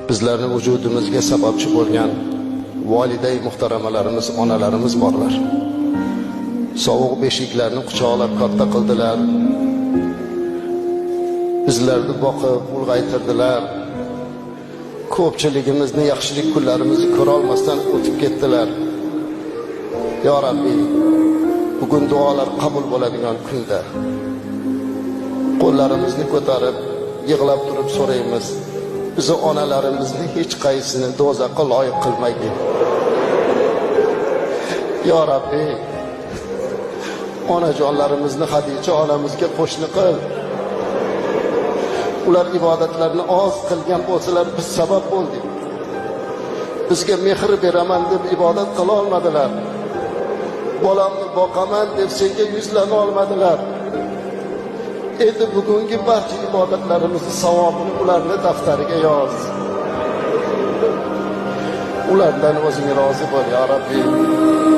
Bizlarni vujudimizga sababchi bo'lgan voliday muhtaramalarimiz, onalarimiz borlar. Sovuq beshiklarni quchoqlab katta qildilar. Bizlarni boqib ulg'aytirdilar. Ko'pchiligimizni yaxshilik kunlarimizni ko'ra olmasdan o'tib ketdilar. Yo Rabbi, bugun duolar qabul bo'ladigan kunda qo'llarimizni ko'tarib, yig'lab turib so'raymiz. Bizni onalarimizni hech qaysini do'zaxga loyiq qilmagin. Yo Rabbi, onajonlarimizni Hadicha onamizga qo'shni qil. Ular ibodatlarni oz qilgan bo'lsalar, biz sabab bo'ldik. Bizga mehr beraman deb ibodat qila olmadilar. Bolamni boqaman deb senga yuzlana olmadilar. Endi bugungi barcha ibodatlarimizni savobini ularni daftariga yoz. Ulardan o'zing rozi bo'l, ya Rabbi.